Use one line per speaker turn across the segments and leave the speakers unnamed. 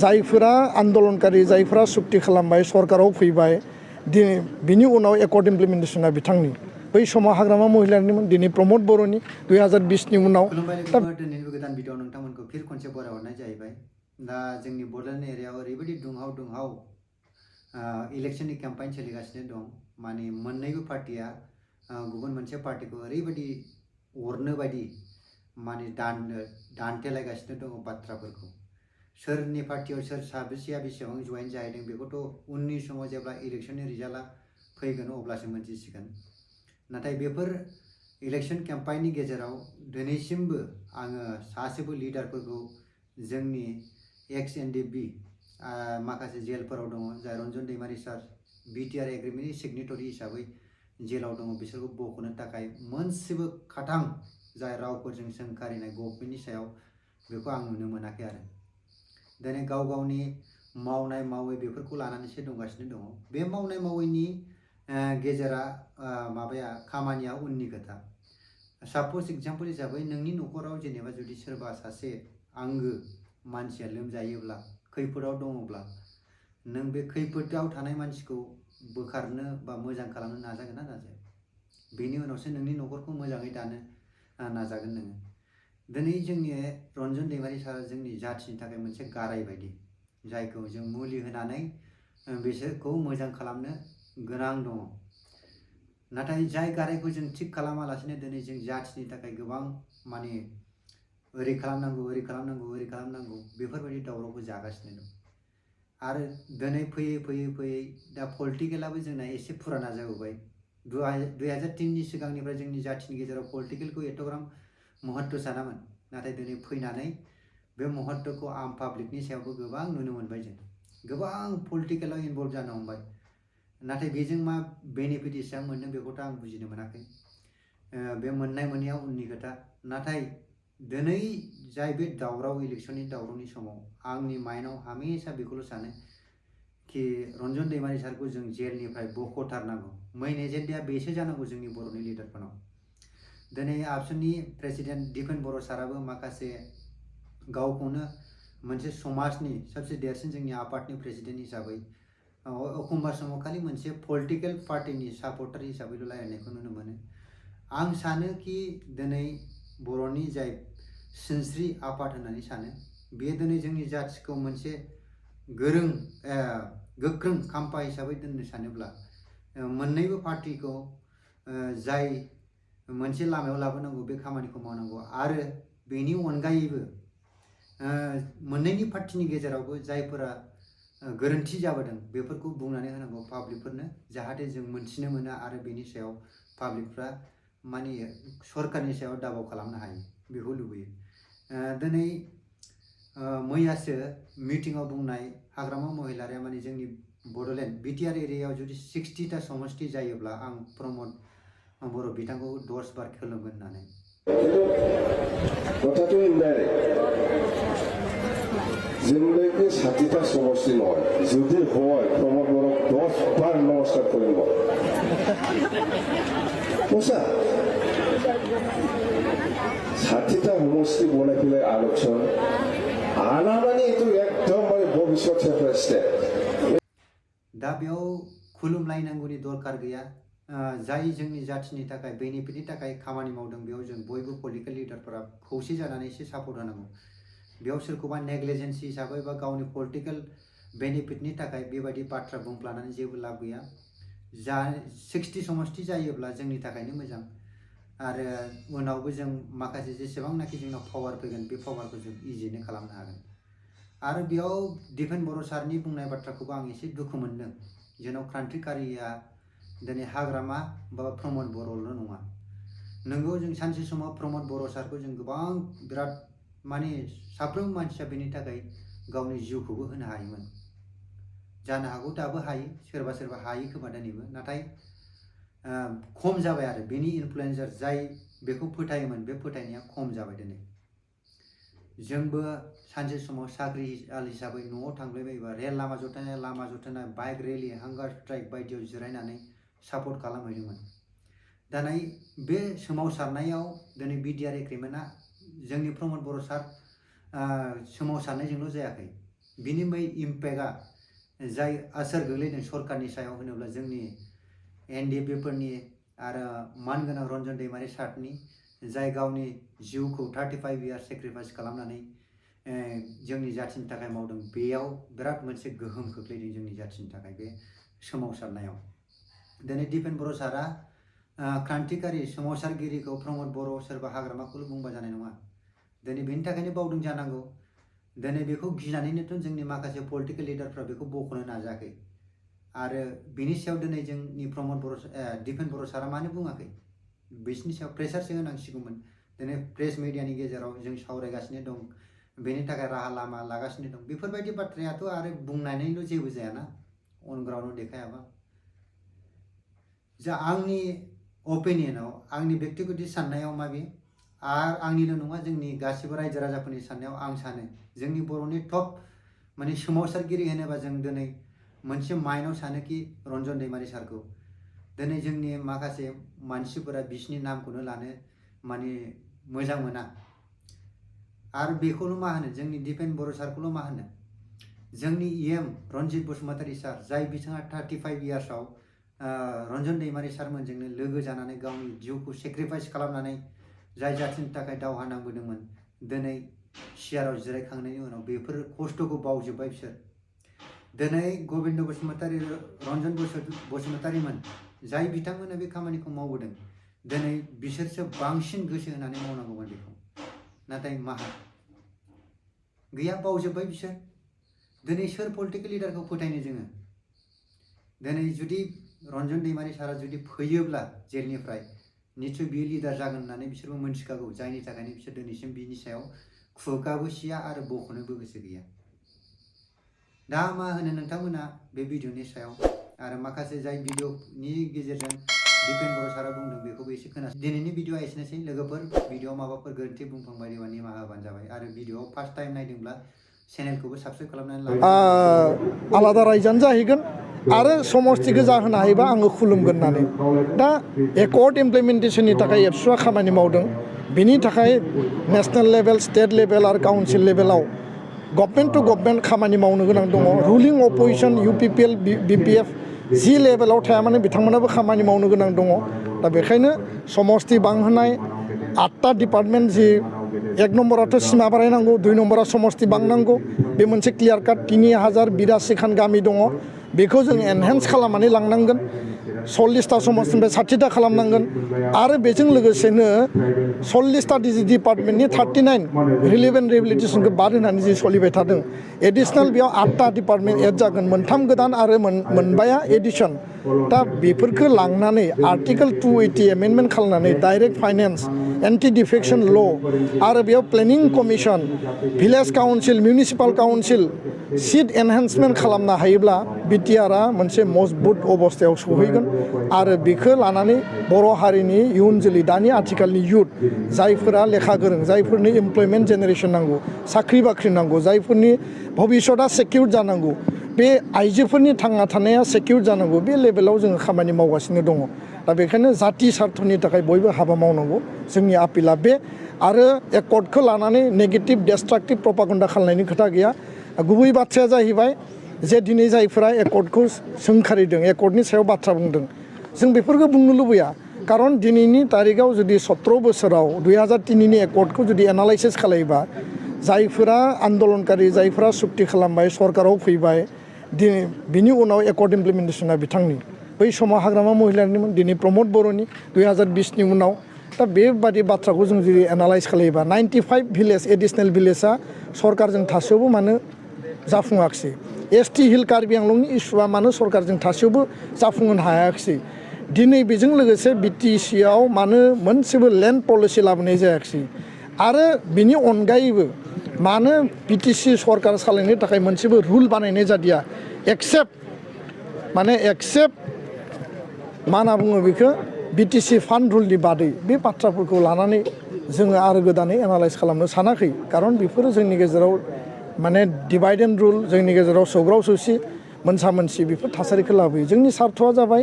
जायफोरा आन्दलनकारि जायफोरा सुक्ति खालामबाय सरकाराव फैबाय बिनि उनाव एकर्ड इमप्लिमेन्टेशना बिथांनि बै समाव हाग्रामा महिलानिमोन दिनै प्रमोद बर'नि 2020नि उनाव
दिनैनि गोदान भिडिअ नोंथांमोनखौ फिर खनसे बरायहरनाय जाहैबाय दा जोंनि बड'लेण्ड एरियायाव ओरैबायदि दुंहाव इलेक्शननि केम्पेइन सोलिगासिनो दं माने मोननैबो पार्टिया गुबुन मोनसे पार्टिखौ ओरैबायदि अरनो बायदि माने दान्थेलायगासिनो दङ बाथ्राफोरखौ सोरनि पार्टियाव सोर साबेसेया बेसेबां जइन जाहैदों बेखौथ' उननि समाव जेब्ला इलेक्शननि रिजाल्टआ फैगोन अब्लासो मोनथिसिगोन नाथाय बेफोर इलेक्शन केम्पेइननि गेजेराव दिनैसिमबो आङो सासेबो लिडारफोरखौ जोंनि एक्स एनडिबि माखासे जेलफोराव दङ जाय रन्जन दैमारी सार बिटिआर एग्रिमेन्टनि सिगनेटरि हिसाबै जेलाव दङ बिसोरखौ बख'नो थाखाय मोनसेबो खाथां जाय रावफोरजों सोंखारिनाय गभर्नमेन्टनि सायाव बेखौ आं नुनो मोनाखै आरो दिनै गाव गावनि मावनाय मावै बेफोरखौ लानानैसो दंगासिनो दङ बे मावनाय मावैनि गेजेरा माबाया खामानिया उननि खोथा साप'ज एग्जाम्पल हिसाबै नोंनि न'खराव जेनेबा जुदि सोरबा सासे आंगो मानसिया लोमजायोब्ला खैफोदाव दङब्ला नों बे खैफोदाव थानाय मानसिखौ बोखारनो बा मोजां खालामनो नाजागोन ना नाजाया बेनि उनावसो नोंनि न'खरखौ मोजाङै दानो नाजागोन नोङो दिनै जोंनि रन्जन दैमारी सारा जोंनि जाथिनि थाखाय मोनसे गाराय बायदि जायखौ जों मुलि होनानै बिसोरखौ मोजां खालामनो गोनां दङ नाथाय जाय गारायखौ जों थिग खालामालासिनो दिनै जों जाथिनि थाखाय गोबां माने ओरै खालामनांगौ बेफोरबायदि दावरावखौ जागासिनो दं आरो दिनै फैयै दा पलिटिकेलाबो जोंना एसे फुराना जाबोबाय 2003नि सिगांनिफ्राय जोंनि जाथिनि गेजेराव पलिटिकेलखौ एथ'ग्राम महत्व सानामोन नाथाय दिनै फैनानै बे महत्वखौ आम पाब्लिकनि सायावबो गोबां नुनो मोनबाय जों गोबां पलिटिकेलाव इनभल्भ जानो हमबाय नाथाय बेजों मा बेनिफिट एसेबां मोनदों बेखौथ' आं बुजिनो मोनाखै बे मोननाय मोनैया उननि खोथा नाथाय दिनै जाय बे दावराव इलेक्शननि दावरावनि समाव आंनि माइन्डआव हमेशा बेखौल' सानो कि रन्जन दैमारी सारखौ जों जेलनिफ्राय बख'थारनांगौ मेइन एजेन्डाया बेसो जानांगौ जोंनि बर'नि लिडारफोरनाव दिनै आबसुनि प्रेसिडेन्ट दिपेन बर' साराबो माखासे गावखौनो मोनसे समाजनि सबसे देरसिन जोंनि आफादनि प्रेसिडेन्ट हिसाबै एखमबा समाव खालि मोनसे पलिटिकेल पार्टिनि सापर्टार हिसाबैल' रायलायनायखौ नुनो मोनो आं सानो कि दिनै बर'नि जाय सिनस्रि आफाद होननानै सानो बेयो दिनै जोंनि जाथिखौ मोनसे गोख्रों खाम्फा हिसाबै दोननो सानोब्ला मोननैबो पार्टिखौ जाय मोनसे लामायाव लाबोनांगौ बे खामानिखौ मावनांगौ आरो बेनि अनगायैबो मोननैनि पार्टिनि गेजेरावबो जायफोरा गोरोन्थि जाबोदों बेफोरखौ बुंनानै होनांगौ पाब्लिकफोरनो जाहाथे जों मोनथिनो मोना आरो बेनि सायाव पाब्लिकफ्रा माने सरकारनि सायाव दाबाव खालामनो हायो बेखौ लुबैयो दिनै मैयासो मिटिंआव बुंनाय हाग्रामा महिलारिया माने जोंनि बड'लेण्ड बिटिआर एरियायाव जुदि 60टा समष्टि जायोब्ला आं प्रमोद बर' बिथांखौ 10 बार खोलोमगोन होननानै
কথাটো ইনডাইরেক্ট যেগুলোকে 60টা সমষ্টি নয় যদি হয় প্রমোদ বড় 10 বার নমস্কার করিব বুঝা 60টা সমষ্টি বনাই ফেলে আলোচনা আনা মানে এটো একদম মানে ভবিষ্যৎ স্টেপ
दा बेयाव खुलुमलायनांगौनि दरकार गैया जाय जोंनि जाथिनि थाखाय बेनिफिटनि थाखाय खामानि मावदों बेयाव जों बयबो पलिटिकेल लिडारफोरा खौसे जानानै एसे सापर्ट होनांगौ बेयाव सोरखौबा नेग्लिजेन्सि हिसाबै बा गावनि पलिटिकेल बेनिफिटनि थाखाय बेबायदि बाथ्रा बुंफ्लानानै जेबो लाब गैया जा 60 समष्टि जायोब्ला जोंनि थाखायनो मोजां आरो उनावबो जों माखासे जेसेबांनाखि जोंनाव पावार फैगोन बे पावारखौ जों इजियैनो खालामनो हागोन आरो बेयाव डिपेन बर' सारनि बुंनाय बाथ्राखौबो आं एसे दुखु मोनदों जेन' क्रान्तिकारिया दिनै हाग्रामा बा प्रमोद बर'ल' नङा नोंगौ जों सानसे समाव प्रमोद बर' सारखौ जों गोबां बिराद माने साफ्रोम मानसिया बेनि थाखाय गावनि जिउखौबो होनो हायोमोन जानो हागौ दाबो हायो सोरबा हायो खोमा दिनैबो नाथाय खम जाबाय आरो बेनि इनफ्लुएन्सार जाय बेखौ फोथायोमोन बे फोथायनाया खम जाबाय दिनै जोंबो सानसे समाव साख्रि हिसाबै न'आव थांबायबायोबा रेल लामा जथायनाय बाइक रेलि हांगार स्ट्राइक बायदियाव जिरायनानै सापर्ट खालामहैदोंमोन दानाय बे सोमावसारनायाव दिनै बिटिआर एग्रिमेन्टआ जोंनि प्रमोद बर' सार सोमावसारनायजोंल' जायाखै बिनि बै इम्पेक्टआ जाय आसार गोग्लैदों सरकारनि सायाव होनोब्ला जोंनि एनडिएफबिफोरनि आरो मानगोनां रन्जन दैमारि सारनि जाय गावनि जिउखौ 35 इयार्स सेक्रिफाइस खालामनानै जोंनि जाथिनि थाखाय मावदों बेयाव बिराद मोनसे गोहोम खोख्लैदों जोंनि जाथिनि थाखाय बे सोमावसारनायाव दिनै दिपेन बर' सारा क्रान्तिकारि सोमावसारगिरिखौ प्रमद बर' सोरबा हाग्रामाखौल' बुंबा जानाय नङा दिनै बेनि थाखायनो बावदों जानांगौ दिनै बेखौ गिनानैनोथ' जोंनि माखासे पलिटिकेल लिडारफ्रा बेखौ बख'नो नाजायाखै आरो बिनि सायाव दिनै जोंनि प्रमद बर' दिपेन बर' सारा मानो बुङाखै बिसोरनि सायाव प्रेसारसो होनांसिगौमोन दिनै प्रेस मिडियानि गेजेराव जों सावरायगासिनो दं बेनि थाखाय राहा लामा लागासिनो दं बेफोरबायदि बाथ्रायाथ' आरो बुंनानैल' जेबो जायाना अन ग्राउन्डआव देखायाबा जा आंनि अपिनियनाव आंनि व्यक्तिगत साननायाव माबे आंनिल' नङा जोंनि गासिबो रायजो राजाफोरनि साननायाव आं सानो जोंनि बर'नि टप माने सोमावसारगिरि होनोबा जों दिनै मोनसे माइन्डआव सानोखि रन्जन दैमारि सारखौ दिनै जोंनि माखासे मानसिफोरा बिसिनि नामखौनो लानो माने मोजां मोना आरो बेखौल' मा होनो जोंनि दिपेन बर' सारखौल' मा होनो जोंनि इएम रन्जित बसुमतारी सार जाय बिथाङा 35 इयार्सआव रन्जन दैमारि सारमोनजोंनो लोगो जानानै गावनि जिउखौ सेक्रिफाइस खालामनानै जाय जाथिनि थाखाय दावहा नांबोदोंमोन दिनै सियाराव जिरायखांनायनि उनाव बेफोर खस्थ'खौ बावजोब्बाय बिसोर दिनै गबिन्द बसुमतारी रन्जन बसुमतारीमोन जाय बिथांमोना बे खामानिखौ मावबोदों दिनै बिसोरसो बांसिन गोसो होनानै मावनांगौमोन बेखौ नाथाय माहा गैया बावजोब्बाय बिसोर दिनै सोर पलिटिकेल लिडारखौ फोथायनो जोङो दिनै जुदि रन्जन दैमारि सारा जुदि फैयोब्ला जेलनिफ्राय निसय बियो लिडार जागोन होननानै बिसोरबो मोनथिखागौ जायनि थाखायनो बिसोर दिनैसिम बिनि सायाव खुगाबो सिया आरो बख'नोबो गोसो गैया दा मा होनो नोंथांमोना बे भिडिअनि सायाव आरो माखासे जाय भिडिअनि गेजेरजों दिपेन बर' सारा बुंदों बेखौबो एसे खोनासं दिनैनि भिडिअआ एसेनोसै लोगोफोर भिडिअआव माबाफोर गोरोन्थि बुंफ्लांबाय दंबा निमाहा होबानो जाबाय आरो भिडिअआव फार्स्ट टाइम नायदोंब्ला चेनेलखौबो साबस्क्राइब खालामनानै
आलादा रायजोआनो जाहैगोन आरो समस्तिखौ जाहोनो हायोबा आङो खुलुमगोन होननानै दा एकर्ड इमप्लिमेन्टेसननि थाखाय एबसुआ खामानि मावदों बिनि थाखाय नेशनेल लेभेल स्टेट लेभेल आरो काउन्सिल लेभेलाव गभर्नमेन्ट टु गभर्नमेन्ट खामानि मावनो गोनां दङ रुलिं अपोजिशन UPPL BPF जि लेभेलाव थाया माने बिथांमोनाबो खामानि मावनो गोनां दङ दा बेखायनो समस्ति बांहोनाय 8टा डिपार्टमेन्ट जि एक नम्बराथ' सिमा बारायनांगौ 2 नम्बरा समस्ति बांनांगौ बे मोनसे क्लियार काट 3082 खान गामि दङ बेखौ जों एनहेन्स खालामनानै लांनांगोन 40टा समस्तिनिफ्राय 60टा खालामनांगोन आरो बेजों लोगोसेनो 40टा डिपार्टमेन्टनि 39 रिलिभेन्ट रेगुलेटेसनखौ बाद होनानै जि सोलिबाय थादों एडिशनेल बेयाव 8टा डिपार्टमेन्ट एड जागोन 3 गोदान आरो मोनबाया एडिशन दा बेफोरखौ लांनानै आर्टिकेल 280 एमेन्डमेन्ट खालामनानै direct finance anti defection law' आरो बेयाव planning commission village council municipal council seat enhancement खालामनो हायोब्ला बिटिआरआ मोनसे मजबुत अबस्थायाव सहैगोन आरो बेखौ लानानै बर' हारिनि इयुन जोलै दानि आथिखालनि युथ जायफोरा लेखा गोरों जायफोरनो एमप्लयमेन्ट जेनेरेशन नांगौ साख्रि बाख्रि नांगौ जायफोरनि भबिष्यतआ सेकिउर जानांगौ बे आइजोफोरनि थांना थानाया सेकिउर जानांगौ बे लेभेलाव जोङो खामानि मावगासिनो दङ दा बेखायनो जाति सार्थनि थाखाय बयबो हाबा मावनांगौ जोंनि आपिला बे आरो एकर्डखौ लानानै नेगेटिभ डिस्ट्राक्टिभ प्रपागेन्डा खालामनायनि खोथा गैया गुबै बाथ्राया जाहैबाय जे दिनै जायफोरा एकर्डखौ सोंखारिदों एकर्डनि सायाव बाथ्रा बुंदों जों बेफोरखौ बुंनो लुबैया खारन दिनैनि तारिखाव जुदि 17 बोसोराव 2003नि एकर्डखौ जुदि एनालाइसिस खालायोबा जायफोरा आन्दलनकारि जायफोरा सुक्ति खालामबाय सरकाराव फैबाय बिनि उनाव एकर्ड इमप्लिमेन्टेसना बिथांनि बै समाव हाग्रामा महिलानिमोन दिनै प्रमद बर'नि 2020नि उनाव दा बेबादि बाथ्राखौ जों जुदि एनालाइज खालायोबा 95 भिलेज एडिशनेल भिलेजआ सरकारजों थासेयावबो मानो जाफुङाखिसै ST हिल कार्बि आंलंनि इस्युआ मानो सरकारजों थासेयावबो जाफुंहोनो हायाखिसै दिनै बेजों लोगोसे BTCआव मानो मोनसेबो लेन्ड पलिसि लाबोनाय जायाखिसै आरो बिनि अनगायैबो मानो BTC सरकार सालायनो थाखाय मोनसेबो रुल बानायनाय जादिया एक्सेप्ट मा होनना बुङो बेखौ BTC फान्ड रुलनि बादै बे बाथ्राफोरखौ लानानै जोङो आरो गोदानै एनालाइज खालामनो सानाखै खारन बेफोरो जोंनि गेजेराव माने डिभाइड एन्ड रुल जोंनि गेजेराव सौग्राव सौसि मोनसा मोनसि बेफोर थासारिखौ लाबोयो जोंनि सार्थआ जाबाय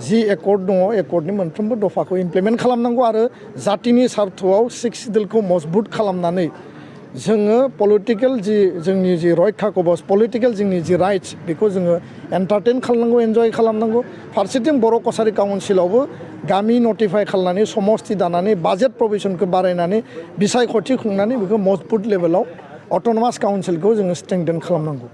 जि एकर्ड दङ एकर्डनि मोनफ्रोमबो दफाखौ इमप्लिमेन्ट खालामनांगौ आरो जातिनि सार्थआव 6 सिडुलखौ मजबुत खालामनानै जोङो पलिटिकेल जोंनि जि रैखा कबच पलिटिकेल जोंनि जि राइट्स बेखौ जोङो एन्टारटेन खालामनांगौ एन्जय खालामनांगौ फारसेथिं बर' कसारी काउन्सिलावबो गामि नटिफाइ खालामनानै समस्ति दानानै बाजेट प्रभिजनखौ बारायनानै बिसायख'थि खुंनानै बेखौ मजबुत लेभेलाव अट'नमास काउन्सिलखौ जोङो स्ट्रेंथेन खालामनांगौ।